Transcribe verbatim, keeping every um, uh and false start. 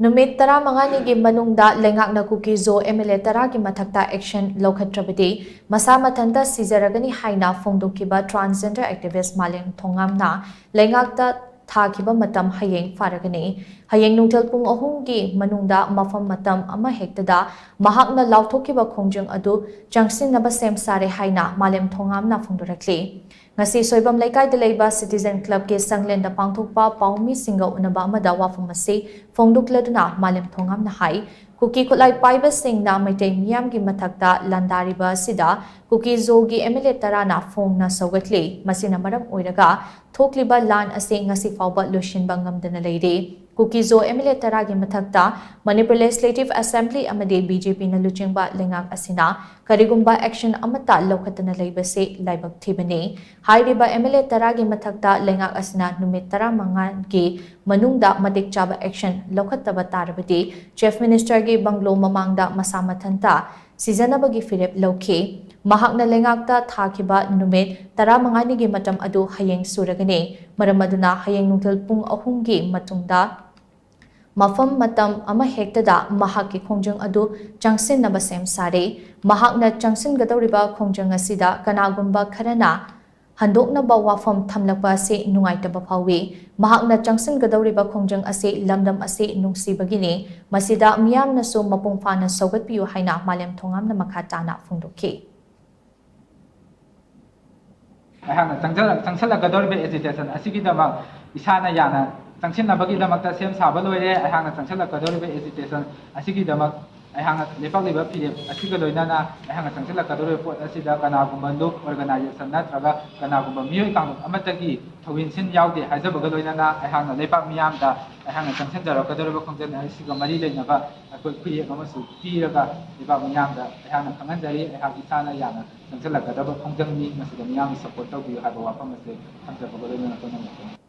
ꯅꯨꯃꯤꯠ ꯇꯔꯥꯃꯉꯥꯅꯤꯒꯤ ꯃꯅꯨꯡꯗ ꯂꯩꯉꯥꯛꯅ ꯀꯨꯀꯤ ꯖꯣ ꯑꯦꯝ ꯑꯦꯜ ꯑꯦ ꯇꯔꯥꯒꯤ ꯃꯊꯛꯇ action ꯂꯧꯈꯠꯇ꯭ꯔꯕꯗꯤ ꯃꯁꯥ ꯃꯊꯟꯇ ꯁꯤꯖꯔꯒꯅꯤ ꯍꯥꯏꯅ ꯐꯣꯡꯗꯣꯛꯈꯤꯕ transgender activist ꯃꯥꯂꯦꯝ ꯊꯣꯉꯥꯝꯅ ꯂꯩꯉꯥꯛꯇ ꯊꯥꯈꯤꯕ ꯃꯇꯝ ꯍꯌꯦꯡ ꯐꯥꯔꯒꯅꯤ꯫ ꯍꯌꯦꯡ ꯅꯨꯡꯊꯤꯜ ꯄꯨꯡ ꯑꯍꯨꯝꯒꯤ ꯃꯅꯨꯡꯗ ꯃꯐꯝ ꯃꯇꯝ ꯑꯃ ꯍꯦꯛꯇꯗ ꯃꯍꯥꯛꯅ ꯂꯥꯎꯊꯣꯛꯈꯤꯕ ꯈꯣꯡꯖꯪ ꯑꯗꯨ ꯆꯪꯁꯤꯟꯅꯕ ꯁꯦꯝ ꯁꯥꯔꯦ ꯍꯥꯏꯅ ꯃꯥꯂꯦꯝ ꯊꯣꯉꯥꯝꯅ ꯐꯣꯡꯗꯣꯔꯛꯂꯤ꯫ ꯉꯁꯤ ꯁꯣꯏꯕꯝ ꯂꯩꯀꯥꯏꯗ ꯂꯩꯕ Citizen Clubꯀꯤ ꯁꯪꯂꯦꯟꯗ ꯄꯥꯡꯊꯣꯛꯄ ꯄꯥꯎꯃꯤꯁꯤꯡꯒ ꯎꯅꯕ ꯑꯃꯗ ꯋꯥꯐꯝ ꯑꯁꯤ ꯐꯣꯡꯗꯣꯛꯂꯗꯨꯅ ꯃꯥꯂꯦꯝ ꯊꯣꯉꯥꯝꯅ ꯍꯥꯏ, ꯀꯨꯀꯤ ꯈꯨꯠꯂꯥꯏ ꯄꯥꯏꯕꯁꯤꯡꯅ ꯃꯩꯇꯩ ꯃꯤꯌꯥꯝꯒꯤ ꯃꯊꯛꯇ ꯂꯥꯟꯗꯥꯔꯤꯕ ꯑꯁꯤꯗ ꯀꯨꯀꯤ ꯖꯣꯒꯤ ꯑꯦꯝ ꯑꯦꯜ ꯑꯦ ꯇꯔꯥꯅ ꯐꯣꯡꯅ ꯁꯧꯒꯠꯂꯤ꯫ ꯃꯁꯤꯅ ꯃꯔꯝ ꯑꯣꯏꯔꯒ ꯊꯣꯛꯂꯤꯕ ꯂꯥꯟ ꯑꯁꯤ ꯉꯁꯤ ꯐꯥꯎꯕ ꯂꯣꯏꯁꯤꯟꯕ ꯉꯝꯗꯅ ꯂꯩꯔꯤ꯫ ꯀꯨꯀꯤ ꯖꯣ ꯑꯦꯝ ꯑꯦꯜ ꯑꯦ ꯇꯔꯥꯒꯤ ꯃꯊꯛꯇ ꯃꯅꯤꯄꯨꯔ Legislative Assembly ꯑꯃꯗꯤ ꯕꯤ ꯖꯦ ꯄꯤꯅ ꯂꯨꯆꯤꯡꯕ ꯂꯩꯉꯥꯛ ꯑꯁꯤꯅ ꯀꯔꯤꯒꯨꯝꯕ action ꯑꯃꯠꯇ ꯂꯧꯈꯠꯇꯅ ꯂꯩꯕꯁꯤ ꯂꯥꯏꯕꯛ ꯊꯤꯕꯅꯤ꯫ ꯍꯥꯏꯔꯤꯕ ꯑꯦꯝ ꯑꯦꯜ ꯑꯦ ꯇꯔꯥꯒꯤ ꯃꯊꯛꯇ ꯂꯩꯉꯥꯛ ꯑꯁꯤꯅ ꯅꯨꯃꯤꯠ ꯇꯔꯥꯃꯉꯥꯒꯤ ꯃꯅꯨꯡꯗ ꯃꯇꯤꯛ ꯆꯥꯕ action ꯂꯧꯈꯠꯇꯕ ꯇꯥꯔꯕꯗꯤ Chief Ministerꯒꯤ ꯕꯪꯒ꯭ꯂꯣ ꯃꯃꯥꯡꯗ ꯃꯁꯥ ꯃꯊꯟꯇ ꯁꯤꯖꯅꯕꯒꯤ ꯐꯤꯔꯦꯞ ꯂꯧꯈꯤ꯫ ꯃꯍꯥꯛꯅ ꯂꯩꯉꯥꯛꯇ ꯊꯥꯈꯤꯕ ꯅꯨꯃꯤꯠ ꯇꯔꯥꯃꯉꯥꯅꯤꯒꯤ ꯃꯇꯝ ꯑꯗꯨ ꯍꯌꯦꯡ ꯁꯨꯔꯒꯅꯤ꯫ ꯃꯔꯝ ꯑꯗꯨꯅ ꯍꯌꯦꯡ ꯅꯨꯡꯊꯤꯜ ꯄꯨꯡ ꯑꯍꯨꯝꯒꯤ ꯃꯇꯨꯡꯗ ꯃꯐꯝ ꯃꯇꯝ ꯑꯃ ꯍꯦꯛꯇꯗ ꯃꯍꯥꯛꯀꯤ ꯈꯣꯡꯖꯪ ꯑꯗꯨ ꯆꯪꯁꯤꯟꯅꯕ ꯁꯦꯝ ꯁꯥꯔꯦ꯫ ꯃꯍꯥꯛꯅ ꯆꯪꯁꯤꯟꯒꯗꯧꯔꯤꯕ ꯈꯣꯡꯖꯪ ꯑꯁꯤꯗ ꯀꯅꯥꯒꯨꯝꯕ ꯈꯔꯅ ꯍꯟꯗꯣꯛꯅꯕ ꯋꯥꯐꯝ ꯊꯝꯂꯛꯄ ꯑꯁꯤ ꯅꯨꯡꯉꯥꯏꯇꯕ ꯐꯥꯎꯏ꯫ ꯃꯍꯥꯛꯅ ꯆꯪꯁꯤꯟꯒꯗꯧꯔꯤꯕ ꯈꯣꯡꯖꯪ ꯑꯁꯤ ꯂꯝꯗꯝ ꯑꯁꯤ ꯅꯨꯡꯁꯤꯕꯒꯤꯅꯤ꯫ ꯃꯁꯤꯗ ꯃꯤꯌꯥꯝꯅꯁꯨ ꯃꯄꯨꯡ ꯐꯥꯅ ꯁꯧꯒꯠꯄꯤꯌꯨ ꯍꯥꯏꯅ ꯃꯥꯂꯦꯝ ꯊꯣꯉꯥꯝꯅ ꯃꯈꯥ ꯇꯥꯅ ꯐꯣꯡꯗꯣꯛꯈꯤ꯫ ꯑꯩꯍꯥꯛꯅ ꯆꯪꯁꯤꯜꯂꯛ-, ꯆꯪꯁꯤꯜꯂꯛꯀꯗꯧꯔꯤꯕ agitation ꯑꯁꯤꯒꯤꯗꯃꯛ ꯏꯁꯥꯅ ꯌꯥꯅ ꯆꯪꯁꯤꯟꯅꯕꯒꯤꯗꯃꯛꯇ ꯁꯦꯝ ꯁꯥꯕ ꯂꯣꯏꯔꯦ꯫ ꯑꯩꯍꯥꯛꯅ ꯆꯪꯁꯤꯜꯂꯛꯀꯗꯧꯔꯤꯕ agitation ꯑꯁꯤꯒꯤꯗꯃꯛ ꯑꯩꯍꯥꯛꯅ ꯂꯩꯄꯥꯛꯂꯤꯕ ꯐꯤꯔꯦꯞ ꯑꯁꯤꯒ ꯂꯣꯏꯅꯅ ꯑꯩꯍꯥꯛꯅ ꯆꯪꯁꯤꯜꯂꯛꯀꯗꯧꯔꯤꯕ ꯄꯣꯠ ꯑꯁꯤꯗ ꯀꯅꯥꯒꯨꯝꯕ ꯂꯨꯞ, organization ꯅꯠꯇ꯭ꯔꯒ ꯀꯅꯥꯒꯨꯝꯕ ꯃꯤꯑꯣꯏ ꯀꯥꯡꯂꯨꯞ ꯑꯃꯠꯇꯒꯤ ꯊꯧꯏꯟꯁꯤꯟ ꯌꯥꯎꯗꯦ ꯍꯥꯏꯖꯕꯒ ꯂꯣꯏꯅꯅ ꯑꯩꯍꯥꯛꯅ ꯂꯩꯄꯥꯛ ꯃꯤꯌꯥꯝꯗ ꯑꯩꯍꯥꯛꯅ ꯆꯪꯁꯤꯟꯖꯔꯛꯀꯗꯧꯔꯤꯕ ꯈꯣꯡꯖꯪ ꯑꯁꯤꯒ ꯃꯔꯤ ꯂꯩꯅꯕ ꯑꯩꯈꯣꯏ ꯈꯨꯠꯌꯦꯛ ꯑꯃꯁꯨ ꯄꯤꯔꯒ ꯂꯩꯄꯥꯛ ꯃꯤꯌꯥꯝꯗ ꯑꯩꯍꯥꯛꯅ ꯈꯪꯍꯟꯖꯔꯤ꯫ ꯑꯩꯍꯥꯛ ꯏꯁꯥꯅ ꯌꯥꯅ ꯆꯪꯁꯤꯜꯂꯛꯀꯗꯕ ꯈꯣꯡꯖꯪꯅꯤ꯫ ꯃꯁꯤꯗ ꯃꯤꯌꯥꯝꯅ support ꯇꯧꯕꯤꯌꯨ ꯍꯥꯏꯕ ꯋꯥꯐꯝ ꯑꯁꯤ ꯊꯝꯖꯕꯒ ꯂꯣꯏꯅꯅ ꯄꯨꯝꯅꯃꯛꯇ